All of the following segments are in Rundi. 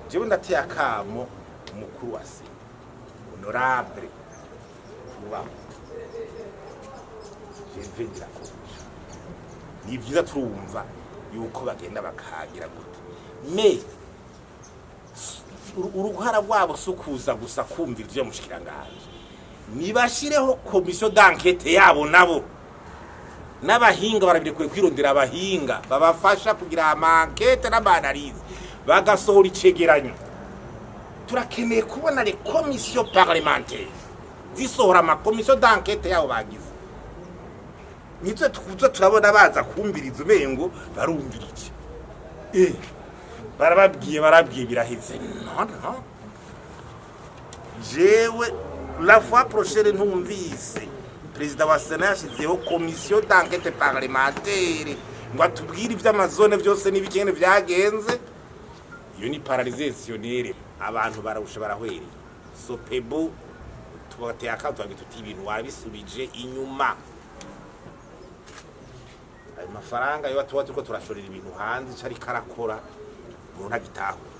Jewe ndateye akamo umukuru wa CENI, honorable kubaho Gervais Ndirakobuca. Ni vyiza, turumva yuko bagenda bakagira gute, mais uruhara rwabo si ukuza gusa kumvira ivyo mushikiranganji. Nibashireho commission d'enquête yabo nabo n'abahinga, barabirekuye kwirondera abahinga babafasha kugira ama enquêtes n'ama analyses, bagasohora icegeranyo. Turakeneye kubona les commissions parlementaires zisohora ama commissions d'enquête yabo bagize. Nitwe tuza turabona baza kumviriza, umengo barumvirije, barababwiye, barabwiye, biraheze. Non, non, jewe la fois prochaine ntumvise perezida wa Sena yashizeho commission d'enquête parlementaire ngo atubwire ivy'ama zones vyose n'ibikene vyagenze, iyo ni paralysation. Abantu bararusha, barahwereye. SOPEBU tubateye akato, tubagira tuti ibintu wabisubije inyuma. Ayo mafaranga yo tuba turiko turashorera ibintu hanze, ico ariko arakora umuntu ntagitahura.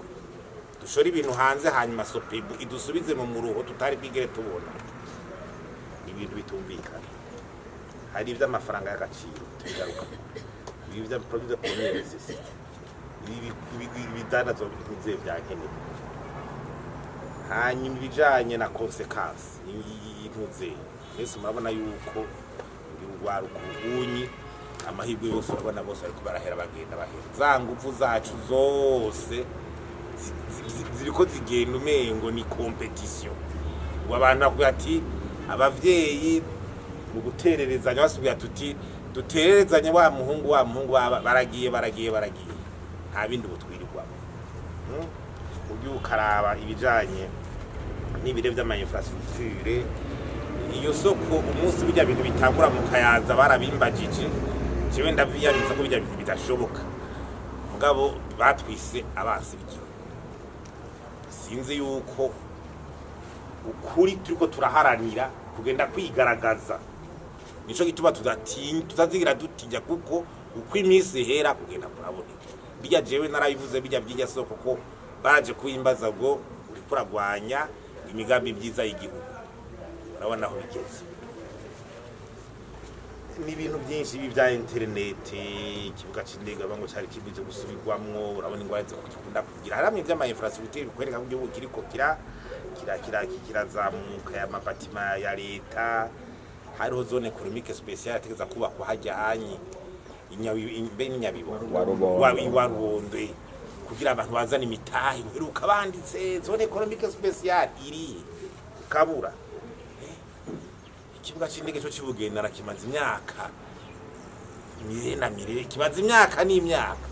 Dushora ibintu hanze, hanyuma SOPEBU idusubize mu muruho tutari bwigere tubona. Ibintu bitumvikana. Hari ivy'amafaranga y'agaciro tubigaruka, ibi vya produit de première nécessité, ibidandazwa bituze vyankenerwa, hanyuma ibijanye na conséquence y'intuze. Mwese murabona yuko urwaruka ubunyi amahirwe yose, urabona bose bariko barahera, bagenda bahera. Za nguvu zacu zose ziriko zigenda, umengo ni compétition. Ubu abantu bakubwira ati abavyeyi mu gutererezanya, basubira tuti dutererezanye wa muhungu, wa muhungu baragiye, baragiye, baragiye, nta bindi butwirirwamo. Ugiye ukaraba ibijanye n'ibire vy'ama infrastructure, iyo soko, umunsi bijya bintu bitangura mu Kayanza barabimbajije, jewe ndavyiyamiza ko bijya bintu bidashoboka. Mugabo batwise abansi b'igihugu. Sinzi yuko ukuri turiko turaharanira kugenda kwigaragaza. Nico gituma tudatinya, tutazigira dutinya, kuko uko iminsi ihera kugenda kuraboneka. Bijya jewe narabivuze, bijya by'irya soko, ko baje kuhimbaza ngo uriko uragwanya imigambi myiza y'igihugu. Urabona aho bigeze, ni ibintu byinshi ibi bya interineti. Ikibuga c'indege ngo cari kibuze gusubirwamwo. Urabona ingwara zikunda kugira haramwe ivy'ama infrastructure bikwereka ko igihugu kiriko kira kira kira kirazamuka. Ya ma bâtiments ya leta, hariho zone économique spéciale ategeza kubakwa hajya hanyi mbe n'Inyabibo. Wa Rubondo. Wa Rubondo, kugira abantu bazane imitahe. Uheruka banditse zone économique spéciale iri kabura. Ikibuga c'indege cyo cibugendana kimaze imyaka mire na mire, kimaze imyaka n'imyaka.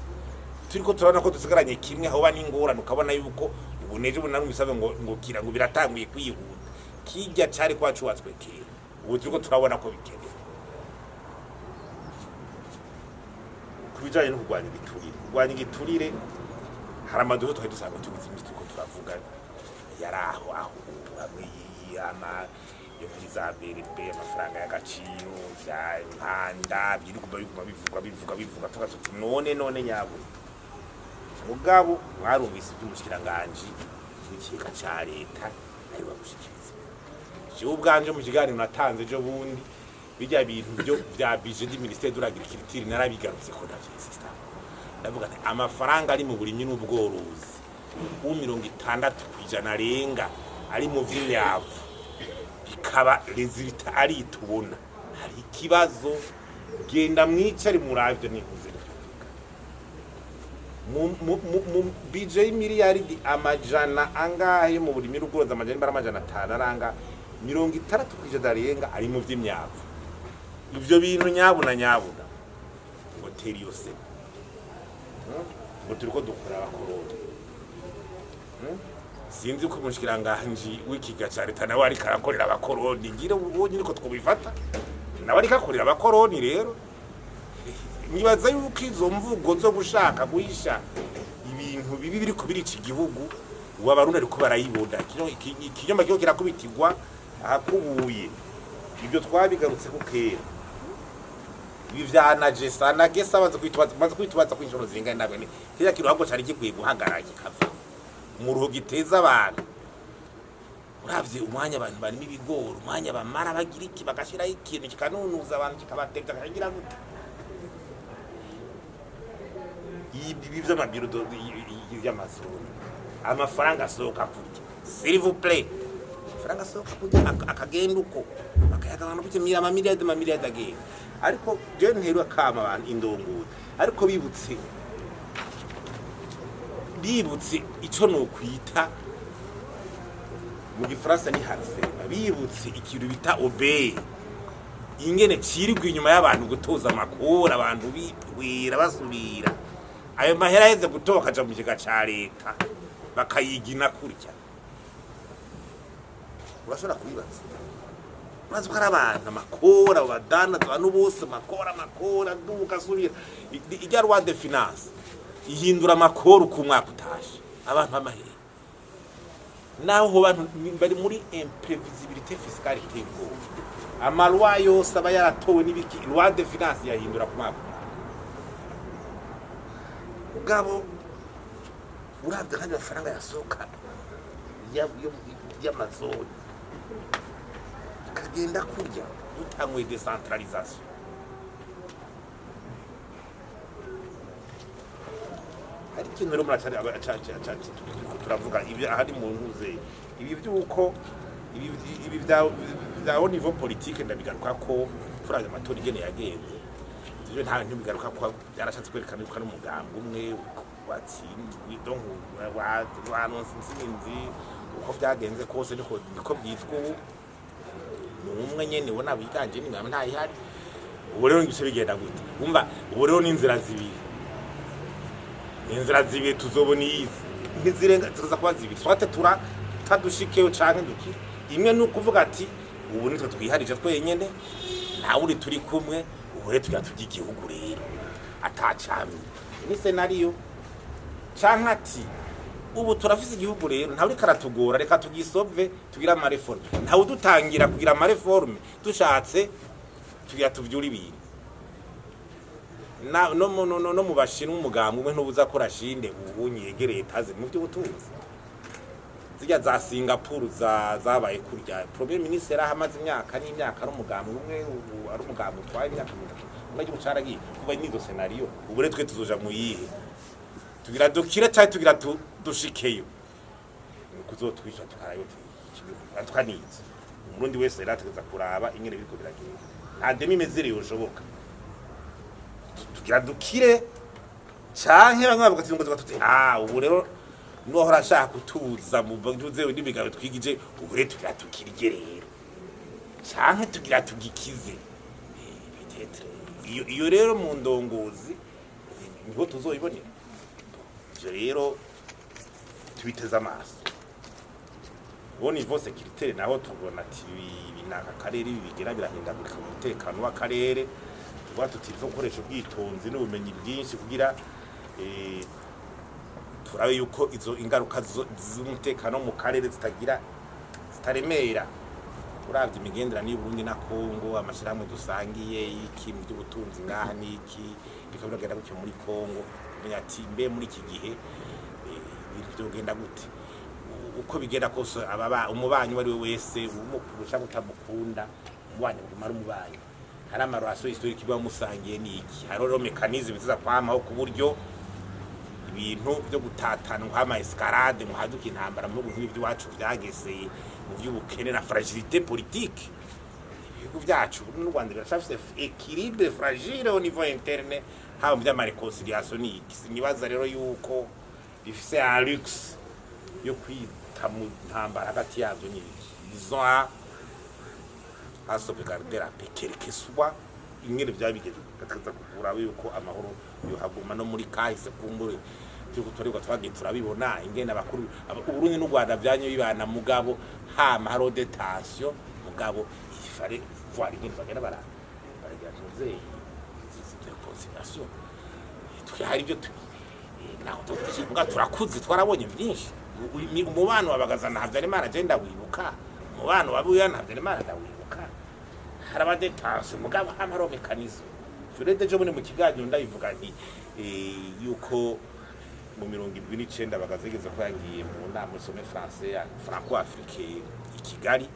Turiko turabona ko dusigaranye kimwe, aho n'ingorane. Ukabona yuko ubu nejo ubu narumvisabe ngo kira ngo biratanguye kwihuta. Kijya cari kwa cubatswe kera, ubu turiko turabona ko bikenewe. Ku bijanye no kurwanya igiturire, kurwanya igiturire, hari amaduka twari dusanzwe tugize imisi turiko turavuga yari aho aho hamwe ama yo muri za BRB, amafaranga y'agaciro vya Mpanda, biri biguma bivugwa, bivugwa, bivugwa, tuvuga tuti none, none nyabo. Mugabo mwarumvise iby'umushikiranganji w'ikigega ca leta aheruka gushikiriza. Jewe ubwanje mu kiganiro natanze ejo bundi, bijya bintu byo vya budget du ministère de l'agriculture narabigarutse ko ndavy'insista. Ndavuga nti amafaranga ari mu burimyi n'ubworozi, u 60% arenga ari mu vy'imyavu, bikaba résultat ari tubona hari ikibazo. Genda mwicare muravyo nihuze mu budget y'imiliyaridi amajana angahe mu burimyi n'ubworozi, amajana imbara 500 aranga, 60% arenga ari mu vy'imyavu. Ivyo bintu nyabuna nyabuna ngo tera iyo se ngo turiko dukora abakoroni. Sinzi ko umushikiranganji w'ikiga ca leta nawe ariko arakorera abakoroni, ngira ubu niko twobifata, nawe ariko akorera abakoroni. Rero nibaza yuko izo mvugo zo gushaka guhisha ibintu bibi biriko birica igihugu, ubu Abarundi ariko barayibona. Ikinyoma kiriko kirakubitirwa ahakubuye. Ibyo twabigarutse ko kera, ibi vya ANAGESSA. ANAGESSA baza kwitubaza, baza kwitubaza ko inshuro zingana nabwo ni kiriya kintu ahubwo cari gikwiye guhagarara kikava. Umuruho giteza abantu, uravye umwanya abantu barimo ibigori, umwanya bamara bagira iki, bagashiraho ikintu kikanunuza abantu, kikabatevya, kakagira gute. Ibi vy'amabiro vy'amazone, amafaranga asohoka kurya, s'il vous plaît, amafaranga asohoka kurya akagenda uko bakayagabana gutya, amamiliyardi, amamiliyardi agenda. Ariko je nterwa kama abantu indongozi, ariko bibutse ico nokwita mu gifaransa ni harcèlement, bibutse ikintu bita OBR, ingene cirirwa inyuma y'abantu gutoza amakuru, abantu bihwera basubira, ayo mahera aheze gutoka akaja mu kigega ca leta, bakayigina kurya. Urashobora kubibaza, urazi ko ari abantu amakora badandaza, abantu bose amakora, amakora aduka asubira. Irya loi de finance ihindura amakora uko umwaka utashe. Abantu b'amahera naho ho bantu bari muri imprévisibilité fiscale iteye ubwoba. Ama lois yose aba yaratowe n'ibiki, loi de finance yahindura ku mwaka umwaka. Mugabo uravye kandi amafaranga yasohoka y'amazone kagenda kurya, dutanguye décentralisation. Hari ikintu rero muracari turiko turavuga ibi ahari mu ntuze, ibi vy'uko ibi vya haut niveau politique, ndabigaruka ko turavye amatora ingene yagenze, ivyo nta ntibigaruka ko byarashatse kwerekana yuko ari umugambi umwe watsinzwe, donc wanonse intsinzi. Uko vyagenze kose niko vyitwa ubu, ni umwe nyene ubona wiganje n'ingabo ntayihari. Ubu rero ngice bigenda gute? Umva, ubu rero ni inzira zibiri, ni inzira zibiri tuzobona iyizi, ntizirenga, ziza kuba zibiri: soit tura tadushikeyo canke dukire. Imwe ni ukuvuga ati ubu nitwe twiharije twenyene, ntawe uri turi kumwe, ubu rero tugira turya igihugu rero atacamye, ni scénario. Canke ati ubu turafise igihugu rero, ntawe uriko aratugora, reka tugisove, tugire ama réformes, ntawe udutangira kugira ama réformes, dushatse tugira tuvyure ibintu. Na no mu no, no, no mu Bashinwa umugambwe umwe ntubuza ko rashinde ubu yegereye taze mu by'ubutunzi. Zirya za Singapore za zabaye kurya, premier ministre yarahamaze imyaka n'imyaka ari umugambwe umwe, ubu ari umugambwe utwaye imyaka 30 umwe, igihugu caragiye kuba. Nizo scénario. Ubu rero twe tuzoja mu yihe? Tugira dukire cyangwa tugira dushikeyo? Ni kuzotwisha tukarayo tukaniza. Umurundi wese rero ategeza kuraba ingene biriko biragenda. Nta demi-mesure yoshoboka. Tugira dukire canke bamwe bavuga ati ngo tuti ah, ubu rero nuwahora ashaka kutuza mu ntuzewe n'imigabo twigije, ubu rero tugira tukirye rero canke tugira tugikize. Peut-être iyo rero mu ndongozi niho tuzoyibonera. Ivyo rero tubiteze amaso. Au niveau sécuritaire naho tubona ati ibi ni aka karere, ibi bigera birahindagurika mu mutekano w'akarere. Tuvuga tuti il faut gukoresha ubwitonzi n'ubumenyi bwinshi kugira turabe yuko izo ingaruka z'umutekano mu karere zitagira zitaremera. Uravye imigenderanire y'Uburundi na Kongo, amashirahamwe dusangiye iki mu by'ubutunzi ngaha n'iki, bikaba biragenda gutyo muri Kongo, kumenya ati mbe muri iki gihe ibintu vyogenda gute? Uko bigenda kose, ababa umubanyi uwo ari we wese, umukuru cyangwa utamukunda, umubanyi aguma ari umubanyi. Hari ama relations historiques biba musangiye n'iki, hari rero mécanismes ziza kwamaho ku buryo ibintu byo gutatana nk'ama escalade muhaduka intambara mu bihugu nk'ibi by'iwacu vyageseye mu by'ubukene na fragilité politique. Ibihugu byacu, Burundi n'u Rwanda, biracafise équilibre fragile au niveau interne, haba mu vy'ama réconciliation n'iki. Sinibaza rero yuko bifise un luxe yo kwita mu ntambara hagati yavyo n'ibiki. Ils ont à sauvegarder la paix, quel que soit ingene vyaba bigeze, gateza kuraba yuko amahoro yohaguma. No muri kahise kumbure turiko turaribwa, twagiye turabibona ingene abakuru Uburundi n'u Rwanda vyanye bibana, mugabo hama hariho des tensions, mugabo il fallait voir ingene bagenda baragira ntuze réconciliation. Hari ibyo naho tuvuga turakuze, twarabonye vyinshi. Ni umubano wa Bagaza na Habyarimana, je ndawibuka. Umubano wa Buyoya na Habyarimana ndawibuka. Haraba des tensions, mugabo hama hariho mécanisme. Jure dejo muri mu kiganiro ndabivuga nti yuko Mu 79 bagazegeza ko yagiye mu nama, sommet français ya franco africain i Kigali,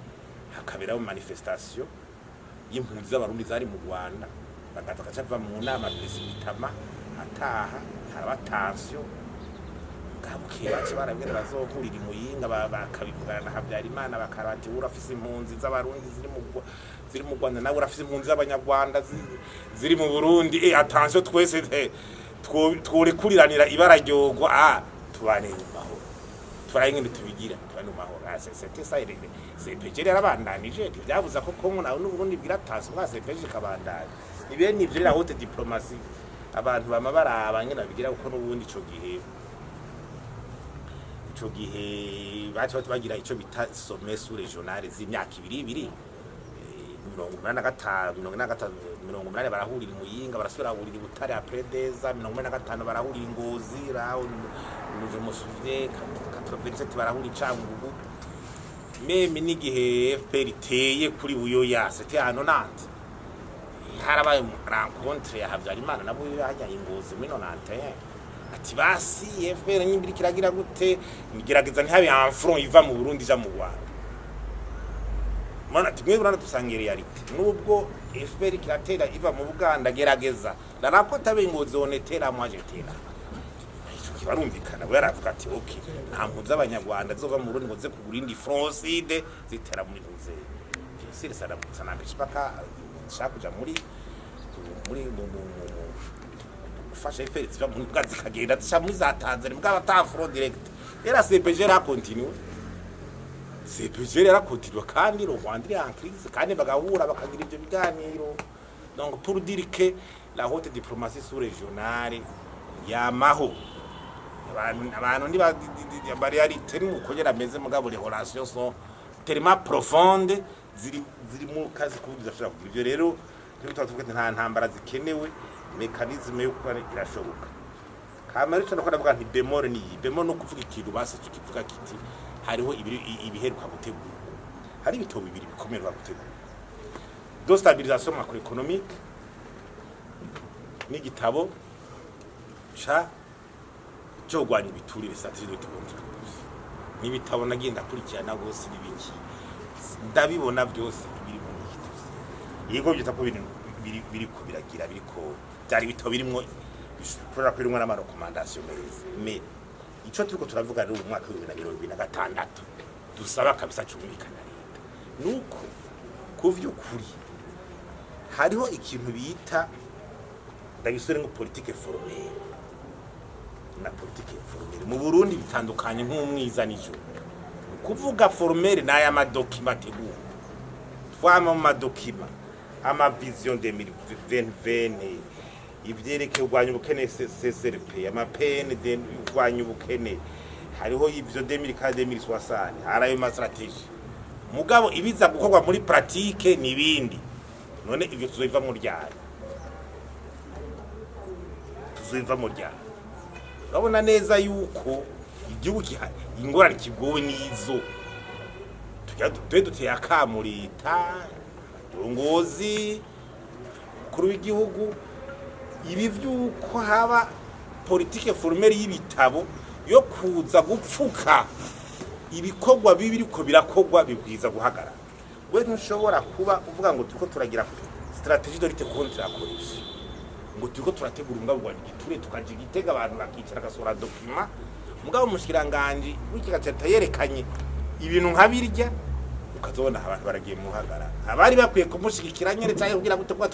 hakaberaho manifestation y'impunzi z'Abarundi zari mu Rwanda. Bagaza agaca ava mu nama précipitamment ataha, haraba tension. Bukeye baca barabwira bazohurira i Muyinga, bakabivugana na Habyarimana, bakaraba ati: "Urafise impunzi z'Abarundi ziri mu Rwanda, nawe urafise impunzi z'Abanyarwanda ziri mu Burundi. Attention, twese tworekuriranira ibara ryogwa, tubane mu mahoro, turaye ingene tubigira, tubane mu mahoro." Ah, c'était ça. CEPGL yarabandanije, ntibyabuza ko Kongo nawe n'Uburundi bwira tension mwa CEPGL ikabandanya. Ni bene ivyo rero, haute diplomatie, abantu bama baraba ngene babigira, kuko n'ubundi ico gihe baca bagira ico bita sommet sous régional z'imyaka ibiri ibiri. 85, 45, 80 barahurira i Muyinga, barasubira bahurira i Butare après deza, 85 barahurira i Ngozi, raho je me souviens, 87 barahurira i Cangugu. Même n'igihe FPR iteye kuri Buyoya, c'était en 90, harabaye rencontre ya Habyarimana na Buyoya hajya i Ngozi muri 91, ati: "Basi FPR nyimbiri kiragira gute, ngerageza ntihabe un front iva mu Burundi ija mu Rwanda." Murabona ati: "Mwe murabona dusangiye réalité, nubwo FPR kiratera iva mu Buganda, gerageza la rencontre abe Ngozi, on était là, moi j'étais là." Ico kibarumvikana. We yaravuga ati: "Okay, nta mpunzi z'Abanyarwanda zizova mu Burundi ngo zize kugura indi front sud zitera muri Ntuze." Bien sûr, ça n'empêche pas ka zishaka kuja muri mu gufasha FPR ziva mu bwa zikagenda zica muri za Tanzania, mbwa ata front direct. Era CEPGL a continué, CEPGL yarakontinuwe, kandi le Rwanda iri en crise, kandi bagahura bakagira ivyo biganiro. Donc pour dire que la haute diplomatie sous régionale yamaho, abantu ntiba ba réalité nuko nyene ameze, mugabo les relations sont tellement profondes, ziri mu kazi kuburyo udashobora kugira ivyo. Rero niba tuvuga ati nta ntambara zikenewe, mécanisme yo kuba irashoboka. Hama rero nako ndavuga nti bémol ni iyi. Bémol no kuvuga ikintu basi tukivuga kiti hariho ibiheruka gutegurwa, hari ibitabo bibiri bikomeye gutegurwa de stabilisation macroéconomique n'igitabo ca cyo kurwanya ibiturire, stratégie de lutte contre la corruption. N'ibitabo nagiye ndakurikirana gose n'ibiki, ndabibona byose biri muri iki dossier. Yego, byita ko biriko biragira, biriko byari ibitabo birimwo, bishobora kuba birimwo n'ama recommandations meza. Mais ico turiko turavuga rero mu mwaka wa 2026 dusaba kabisa cumvikana leta, nuko ku vy'ukuri hariho ikintu bita, ndabisore, ngo politique formelle na politique informelle mu Burundi bitandukanye nk'umwiza nijoro. Kuvuga formelle n'aya ma documents ateguwe, twama mu ma documents, ama vision 2020, ivyerekeye kurwanya ubukene, CCRP, ama PND kurwanya ubukene, hariho ivyo 2004, 2060, hari ayo ma stratégies. Mugabo ibiza gukorwa muri pratique ni ibindi. None ivyo tuzobiva mu ryari? Tuzobiva mu ryari? Urabona neza yuko igihugu ingorane kigowe nizo tujya tube duteye akamo leta, abarongozi, umukuru w'igihugu, ibi vy'uko haba politique formelle y'ibitabo yo kuza gupfuka ibikorwa bibi biriko birakorwa bibwiza guhagarara. We ntushobora kuba uvuga ngo turiko turagira stratégie de lutte contre la corruption, ngo turiko turategura umugabo wa igiture, tukaja igitega, abantu bakicara agasohora document, mugabo umushikiranganji w'ikiga ca yerekanye ibintu nka birya, ukazobona abantu baragiye mu ruhagarara, abari bakwiye kumushigikira nyene canke kugira gute, kuba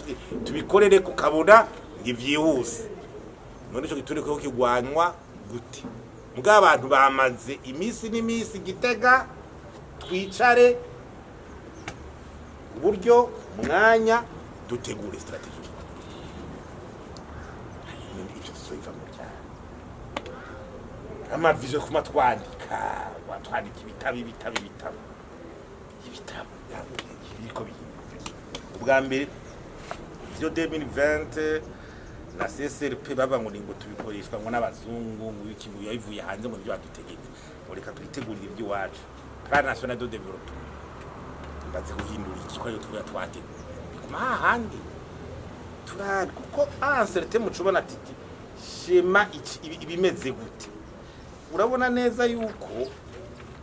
tubikorere kukabona ntivyihuse. None ico giture ko kigwanywa gute? Mugabo abantu bamaze iminsi n'imisi Gitega, twicare uburyo mwanya dutegure stratégie. Ivyo tuzobiva mu ryari? Ama visions kuma twandika, twandika ibitabo, ibitabo, ibitabo, ibitabo biriko bihinduka. Ubwa mbere ivyo 2020 na CSRP baba ngo ngo tubikoreshwa ngo n'abazungu, ngo iki, ngo bivuye hanze, ngo nibyo badutegeka, ngo reka twitegurire iby'iwacu, plan national de développement. Mbaze guhindura iki ko ayo tuvuga twateguye biguma hahandi turari, kuko un certain mucubona titi schéma ibimeze gute? Urabona neza yuko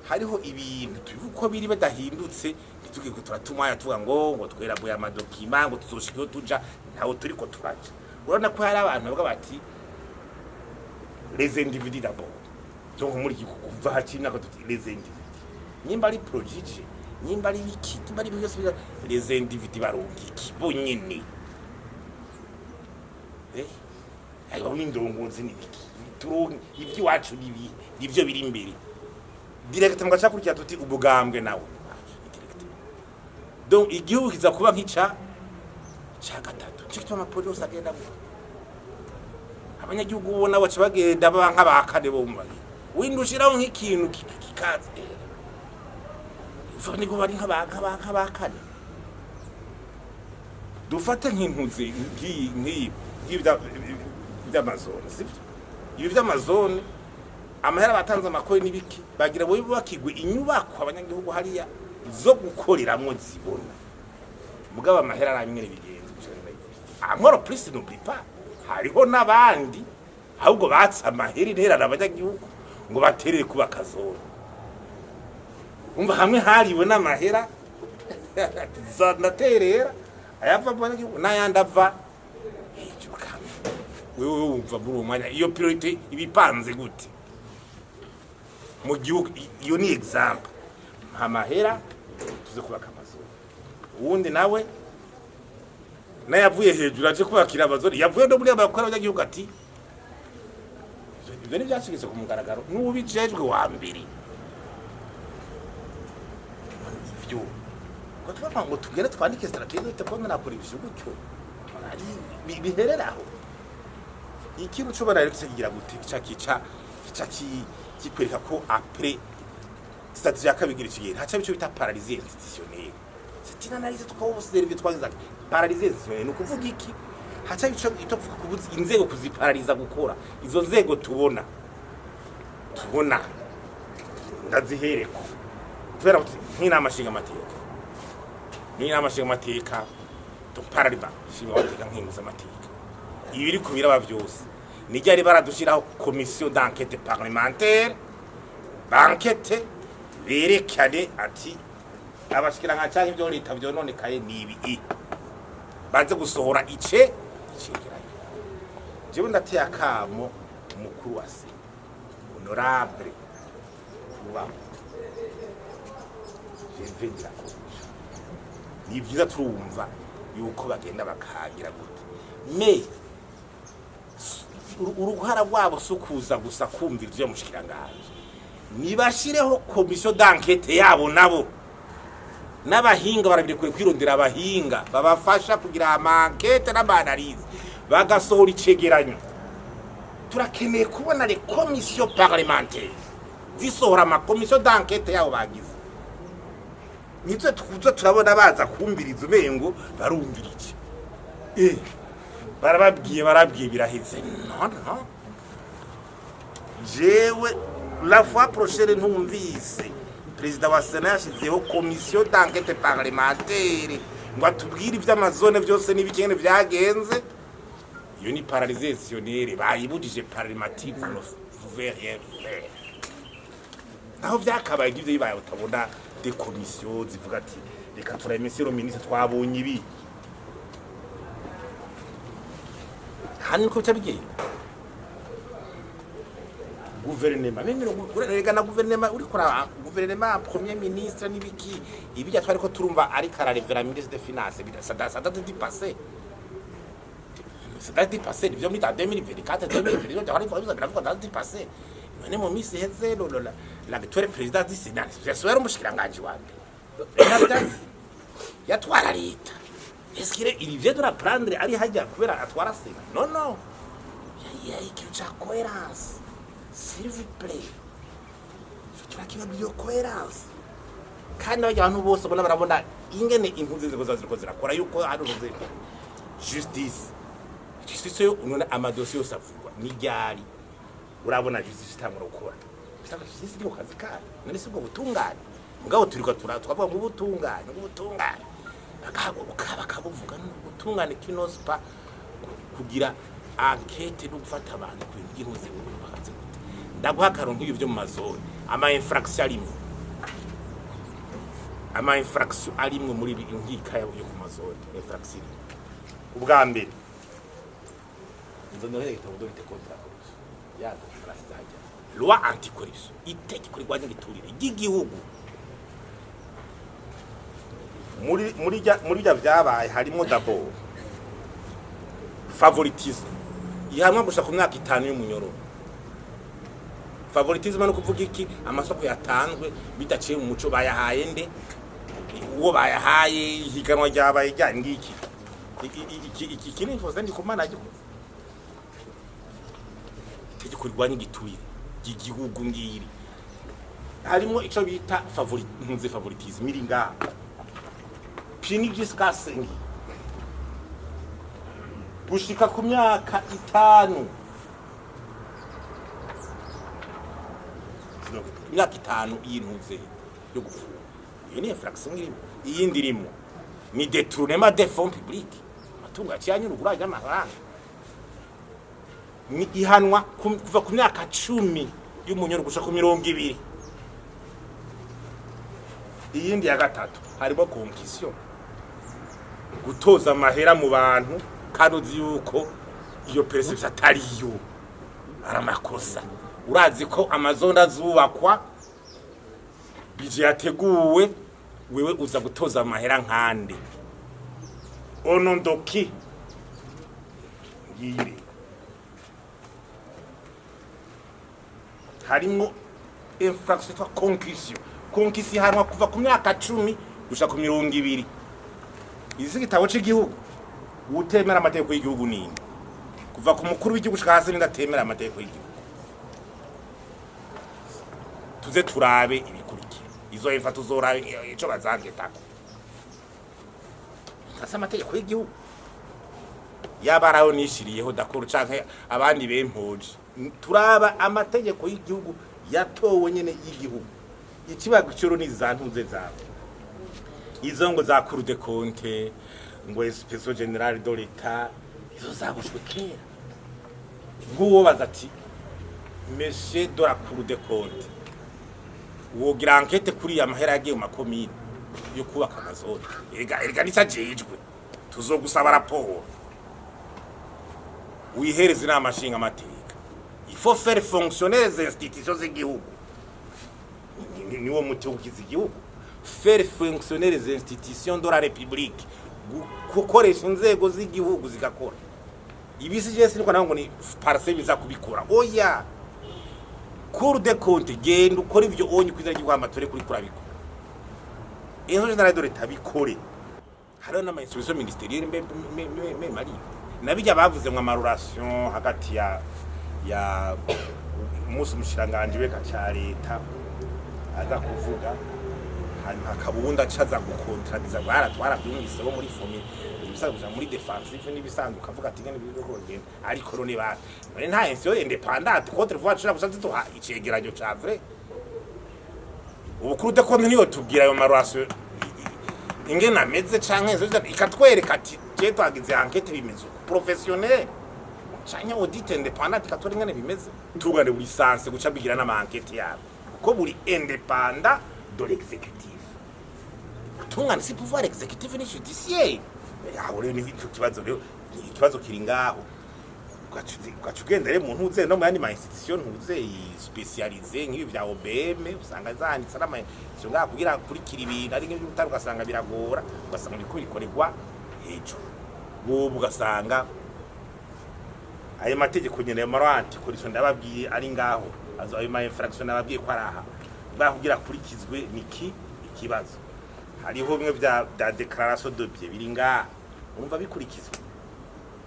hariho ibintu tubivuga uko biri badahindutse, ntituge ko turatumwanya tuvuga ngo twerabuye ama documents, ngo tuzoshika iyo tuja, ntawe turiko turaja. Urabona ko hari abantu bavuga bati "les individus d'abord". Donc muri iki kuva hakiri imyaka tuti les individus, nyimba ari projet, nyimba ari biki, nyimba ari ibintu byose les individus baronka iki bonyene? Ayo n'indongozi n'ibiki, turonke iby'iwacu n'ibi, nivyo biri imbere direct. Mugaca kurya tuti ubugambwe nawe direct. Donc igihugu kiza kuba nk'ica ca gatatu. Cyo gituma ama projets yose agenda gutya, abanyagihugu ubona baca bagenda baba nk'abakane bo mu babiri. Windi ushiraho nk'ikintu kikaza, abanyagihugu bari nk'abakane. Dufate nk'intuze nk'iyi by'ama zones, sibyo? Ibi by'ama zones, amahera batanze, amakori n'ibiki, bagira ngo bubakigwe inyubako abanyagihugu hariya zo gukoreramwo zibona. Mugabo amahera ari amwe bigenze. Encore plus, n'oublie pas, hariho n'abandi ahubwo batse amahera intererano abanyagihugu ngo baterere kubaka zone. Umva, hamwe hariwe n'amahera ndaterera ayava mu banyagihugu n'ayandi ava hejuru. Kamwe wewe wumva muri uwo mwanya iyo priorité ibipanze gute mu gihugu? Iyo ni exemple. Mpa amahera tuze kubaka amazu, uwundi nawe nayavuye hejuru aje kubakira ama zones, yavuye no muri abakora abanyagihugu. Ati ibyo ntibyashigitse ku mugaragaro n'ubijejwe wa mbere. Ivyo ngo tuvuga ngo tugere twandike stratégie dute ko nakora ibyo gutyo ari bihereraho. Ikintu cyo rero kigira gute? Kica kica kikwereka ko après stratégie ya kabiri ikigira haca bico bita paralysie institutionnelle. C'est une analyse twobserve twagize. Paralysie institutionnelle ni ukuvuga iki? Haca bico ito kubuza inzego, kuziparariza gukora. Izo nzego tubona ndazihereko kubera kuti nk'inama nshingamateka, n'inama nshingamateka, donc parariba nshingamateka, nkenguzamateka, ibi biri kubiraba vyose nijyari baradushiraho commission d'enquête parlementaire, bankete berekane ati abashikiranga canke ibyo leta vyononekaye ni ibi, baze gusohora ice icegeranyo. Jewe ndateye akamo umukuru wa sena, honorable kuba Gervais Ndirakobuca. Ni vyiza, turumva yuko bagenda bakagira gute, mais uruhara rwabo si ukuza gusa kumvira ivyo mushikiranganje. Nibashireho commission d'enquête yabo nabo n'abahinga barabirekuye kwirondera abahinga babafasha kugira ama enquêtes n'ama analyses, bagasohora icegeranyo. Turakeneye kubona les commissions parlementaires zisohora ama commissions d'enquête yabo bagize. Nitwe tuza turabona baza kumviriza, umengo barumvirije, barababwiye, barabwiye, biraheze. Non, non, jewe la fois prochaine ntumvise perezida wa sena yashizeho commission d'enquête parlementaire ngo atubwire ivy'ama zones vyose n'ibikene vyagenze, iyo ni paralysie institutionnelle bayibujije. Parlementaire ne pouvait rien faire. Naho vyakabaye ngivyo bibaye, utabona des commissions zivuga ati reka turaye monsieur le ministre, twabonye ibi hano, niko bica bigenda. Guverinema memero rega na guverinema, uriko ura guverinema, premier ministre n'ibiki, ibijya twariko turumva ariko ararevera ministre de finance, ça date du passé, ça date du passé. Nivyo muri 2024, 2025 byahora bivuga, biravuga date du passé. None mu minsi iheze l'actuel président du Sénat yasubira umushikiranganji wa mbere ntabyazi yatwara leta. Est-ce qu'il il vient de la prendre ari hajya kubera atwara Sénat? Non, non, il y a ikintu ca cohérence, s'il vous plaît. Turakibabwira iyo cohérence. Kandi abajya abantu bose ubona barabona ingene impunzi ziriko ziriko zirakora yuko hari uruze justice yo none ama dossiers yose avugwa n'iryari? Urabona justice itangura gukora. Usanga justice iri mu kazi kayo. None si ubwo butungane? Mugabo turiko turavuga ngo ubutungane, ngo ubutungane, bakahaguruka bakabuvuga. Ubutungane qui n'ose pas kugira enquête no gufata abantu ku bintu by'intuze bakaze gute? Ndaguha akarongo nk'ibyo byo mu ma zones, ama infraction arimwo, ama infraction arimwo muri ibi nkika yo ku ma zones. Infraction irimo ubwa mbere, nzo igitabo de lutte contre la corruption ya document hajya, loi anticorruption, itegeko rigwanya igiturire ry'igihugu. Muri rya vyabaye harimo d'abord favoritisme, ihanwa gusa ku myaka 5 y'umunyororo. Favoritisme no kuvuga iki? Amasoko yatanzwe bidaciye mu muco, bayahaye nde, uwo bayahaye, ihiganwa ryabaye rya ngiki. Iki ni Faustin Ndikumana agikoze. Itegeko rigwanya igiturire ry'igihugu ngiri harimo ico bita ntuze favoritisme iri ngaha, puni jusqu'à 5, gushika ku myaka 5, imyaka 5 y'intuze yo gupfuba. Iyo ni infraction irimo. Iyindi irimo ni détournement des fonds publics, amatungo yaciye anyurugura y'amahanga, ni ihanwa kuva ku myaka 10 y'umunyoro gushika ku 20. Iyindi ya gatatu harimo concussion, gutoza amahera mu bantu kandi uzi yuko iyo perception atariyo, ari amakosa. Urazi ko ama zones azubakwa, budget yateguwe, wewe uza gutoza amahera nkande onondoki ngire. Harimwo infraction yitwa concussion. Concussion ihanwa kuva ku myaka 10 gushika ku 20. Izi igitabo c'igihugu, utemera amategeko y'igihugu ninde? Kuva ku mukuru w'igihugu gushika hasi, nindatemera amategeko y'igihugu? Tuze turabe ibikurikira. Izo efa tuzorabe ico bazangetako ntasi amategeko y'igihugu yaba arayo nishiriyeho dakoro canke abandi bempoje. Turaba amategeko y'igihugu yatowe nyene y'igihugu. Ikibazo ni za ntuze zawe izo ngo za Cour des comptes, ngo inspection générale de l'État, izo zabushwe kera. Nk'uwo baza ati: "Monsieur de la Cour des comptes, wogira enquête kuri ya mahera yagiye mu makomine yo kubaka ama zones?" Erega nica ajejwe. Tuzogusaba raporo, wihereze inama nshinga amateka. Il faut faire fonctionner les institutions z'igihugu. Niwo muti wo gukiza igihugu, faire fonctionner les institutions de la République, gukoresha inzego z'igihugu zigakora. Ibisi je siniko naho ngo ni parce biza kubikora. Oya, Cour des comptes, genda ukora ivyo onye kwizera ry'igihugu, amatore kuri kurabikora. Inspection générale de l'État bikore. Hariho n'ama institution ministérielle mbe mari nabijya bavuze ngo ama relations hagati ya umunsi umushiranganje weka ca leta aza kuvuga, hanyuma hakaba uwundi acaza gukontradiza. Twarabyumvise bo muri FOMI, ibisanzwe kuja muri défensive n'ibisanzwe, ukavuga ati ngene biriko kugenda. Ariko none ba none nta institution indépendante contre voix dushobora gusa duha icegeranyo ca vrai. Ubukuru de compte niyo tubwira ayo ma relations ingene ameze, canke ikatwereka ati: "Je twagize enquête, bimeze uko professionnel", canke audit indépendant ikatwereka ingene bimeze. Tugane buri sanse guca bigira n'ama enquêtes yabo, kuko buri indépendant de l'exécutif. Tungane si pouvoir exécutif ni judiciaire. Aho rero ni ico kibazo, rero ni ikibazo kiri ngaho. Ugaca ugenda rero mu ntuze no mu yandi ma institution ntuze spécialisé nk'ibi vya OBM, usanga zanditse n'ama institution ngaha kugira akurikira ibintu ari nk'iby'ubutare, ugasanga biragora, ugasanga biriko bikorerwa hejuru. Bobo ugasanga ayo mategeko nyene, ayo ma anticorruption ndababwiye ari ngaho, ayo ma infraction ndababwiye ko ari aha bakugira akurikizwe. Niki ikibazo? Hariho bimwe vya déclaration de biens biri ngaha, urumva bikurikizwa.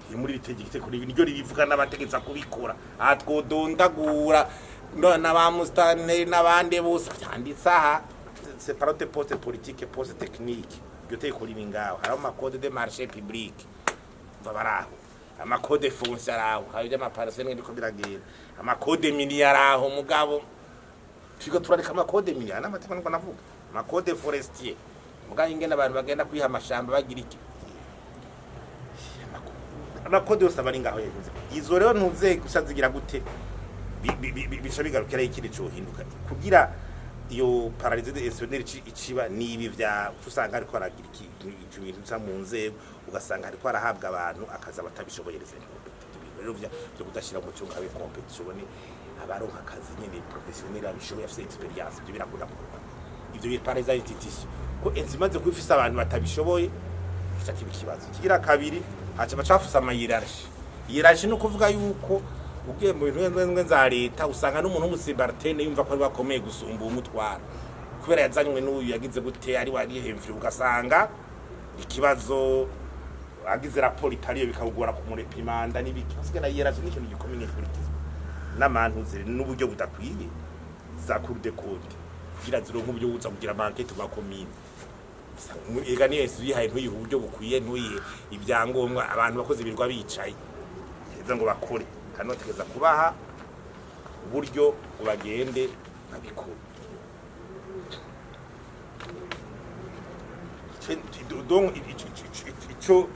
Iyo muri iri tegeko niryo ribivuga n'abategetsi kubikora. Aha twodondagura na ba musitanteri n'abandi bose vyanditse aha. Séparate poste politique, poste technique, iryo tegeko riri ngaho. Hariho ama code de marché public, umva baraho, ama code foncier araho, hari ivy'ama parcelles biriko biragenda, ama code minier araho. Mugabo turiko turareka ama code minier n'amategeko niko navuga, ama code forestier. Mugabo ingene abantu bagenda kwiha amashamba bagira iki, ama code yose aba ari ngaho yavuze. Izo rero ntuze gusa zigira gute? Bica bigarukira ikindi cohinduka kugira iyo paralysie institutionnelle iciba nibi vya usanga ariko aragira ikintu ibintu bisa mu nzego, ugasanga ariko arahabwa abantu akazi abatabishoboye, les incompétents. Ibintu rero vyo kudashira mu cyunga abe compétent, ubone abaronka akazi nyene professionnel abishoboye, afise expérience, ibyo birakunda kuba ivyo bi paralyse institution ko inzu imaze kuba ifise abantu batabishoboye, kica kiba ikibazo. Kigira kabiri, haca bacafuse ama hiérarchie. Hiérarchie ni ukuvuga yuko ugiye mu bintu ngwe za leta, usanga n'umuntu w'umu subalterne yumva ko ari bakomeye gusumba umutwara kubera yazanywe n'uyu yagize gute, ari warihemvye, ugasanga ikibazo agize raporo itariyo bikawugora kumu réprimander n'ibiki. Usigaye na hiérarchie ni ikintu gikomeye gikurikizwa n'amantuze n'uburyo budakwiye. Za Cour des comptes kugira zironke uburyo buza kugira ama enquêtes ma komine, ega niyo yihaye ntuyihe uburyo bukwiye, ntuyihe ibyangombwa, abantu bakozi birirwa bicaye heza ngo bakore, kandi bategeza kubaha uburyo ngo bagende babikore. Donc ico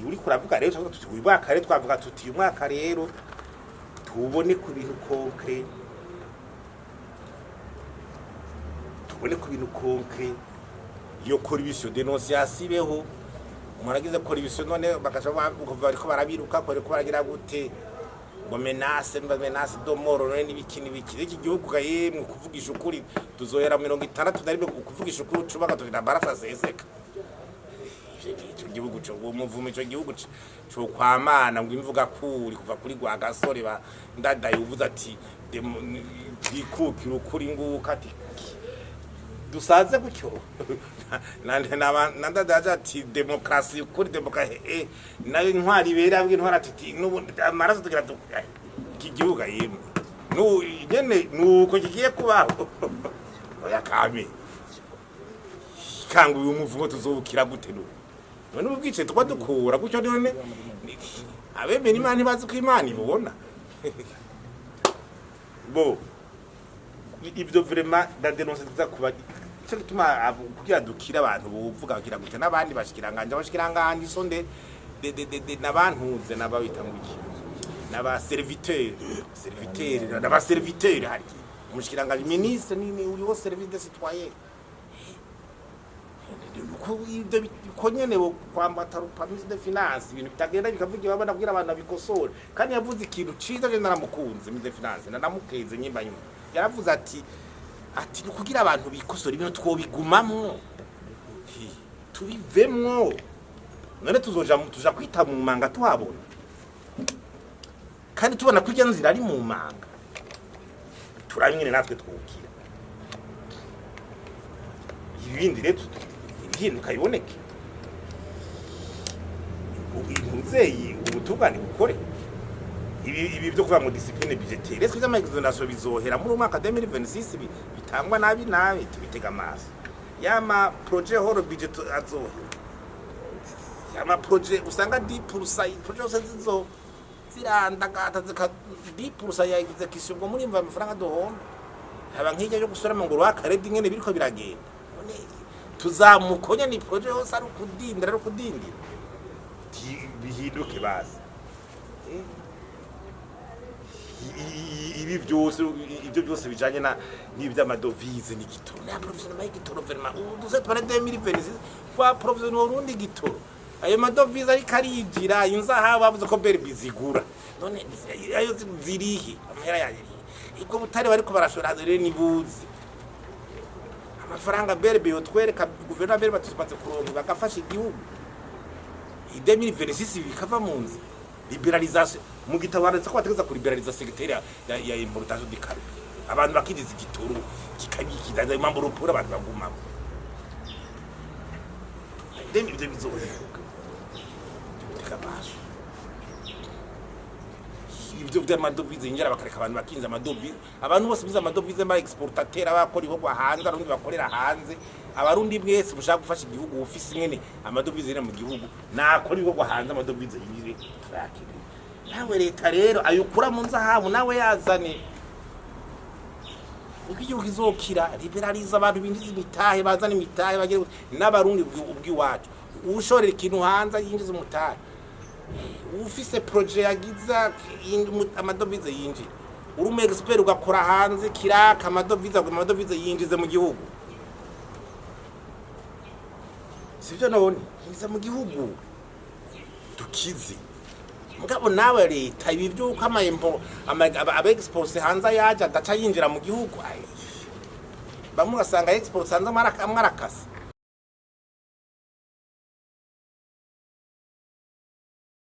uriko uravuga rero, tuvuga tuti uyu mwaka rero, twavuga tuti uyu mwaka rero tubone ku bintu concret, tubone ku bintu concret. Iyo corruption dénonciation ibeho. Umuntu agize corruption none bakaca bavuga bariko barabiruka ko bariko baragira gute, ngo menace, mba menace de mort, none n'ibiki n'ibiki. Iki gihugu ga yemwe, kuvugisha ukuri, tuzohera 61 ukuvugisha ukuri ucubaka tugira amaraso aseseka. Ico gihugu co umuvumo, ico gihugu co kwamana ngo imvuga kuri kuva kuri gwa gasore ba ndadaye uvuze ati twikukira ukuri nguka ati dusaze gutyo nandadaje ati demokarasi ukuri demokarasi nayo intwari ibera abwo intwari ati n'ubundi amaraso tugira iki gihugu yemwe nu nyene nuko kigiye kubaho. Oya kame kanga uyu muvumo tuzobukira gute nu none ubu bwicaye tuba dukura gutyo? None abemera Imana ntibazi ko Imana ibona bo ibyo. Vraiment ndadénonce tuza kuba ico gituma kugira dukire abantu buvuga bagira gute n'abandi bashikiranganje sonde de n'abantuze n'ababita ngo iki, n'aba serviteur n'aba serviteur. Hari umushikiranganje, ministre ni uri au service des citoyens. Ko ibyo ko nyene bo kwambata rupa ministre de finance, ibintu bitagenda bikavuga babona kugira abantu babikosore. Kandi yavuze ikintu ciza, je naramukunze ministre de finance, naramukeze nyimba nyuma yaravuze ati ni kugira abantu bikosora ibintu twobigumamwo. Hi, tubivemwo. None tuzoja tuja kwita mu manga tuhabona kandi tubona ko irya nzira ari mu manga, turabimwe natwe twukira ibindi rero ibihinduka iboneke, umuvyeyi ubutungane bukore. Ibi byo kuvuga ngo discipline budgétaire, est-ce que vy'ama exonération bizohera muri umwaka 2026? Bitangwa nabi nabi, tubitega amaso. Yama projet hors budget azohera, yama projet usanga 10%, projet yose zizo zirandagata zika 10% ya exécution, ngo muri mva amafaranga duhomba haba nk'ijya yo gusorama ngo rwakaredi ingene biriko biragenda. None tuzamukonya ni projet yose ari ukudindira, ari ukudindira. Bihinduke basi. Ibi byose, ibyo byose bijanye na n'iby'ama devises n'igitoro na approvisionnement y'igitoro, vraiment ubu duze tubare 2026 kwa approvisionnement urundi igitoro. Ayo ma devises ariko arinjira, inzahabu bavuze ko BRB zigura, none ayo zirihe? Amahera yarihe? Ubwo butare bariko barashora rero nibuze amafaranga BRB yotwereka, guverinoma BRB batumaze kuronka bagafasha igihugu. I 2026 bikava mu nzi libéralisation. Mu gitabo handitse ko bategeza kulibéraliza secteur ya importation du carburant, abantu bakinjiza igitoro kikabikiza impamvu rupura abantu bagumamo. Ibyo bizohinduka, tega amaso. Ibyo vy'ama devises yinjira, bakareka abantu bakinza ama devises, abantu bose bize ama devises, ba exportateur, abakora ibikorwa hanze, abarundi bakorera hanze, abarundi mwese mushaka gufasha igihugu, ufise ingene ama devises yinjira mu gihugu, nakora ibikorwa hanze, ama devises yinjire, turayakeneye. Nawe leta rero ayukura mu nzahabu nawe yazane uko igihugu kizokira. Libéralise, abantu binjiza imitahe, bazana imitahe, bagire n'abarundi ubw'iwacu, ushorera ikintu hanze yinjiza umutahe, ufise projet yagiza ama devises yinjira. Uri umu expert ugakora hanze kiraka, amadovize aguma, amadovize yinjize mu gihugu, sivyo? None yinjiza mu gihugu dukize. Mugabo nawe leta, ibi by'uko amayempo aba export hanze yaje adaca yinjira mu gihugu, ai, bamwe ugasanga export hanze amwe arakase.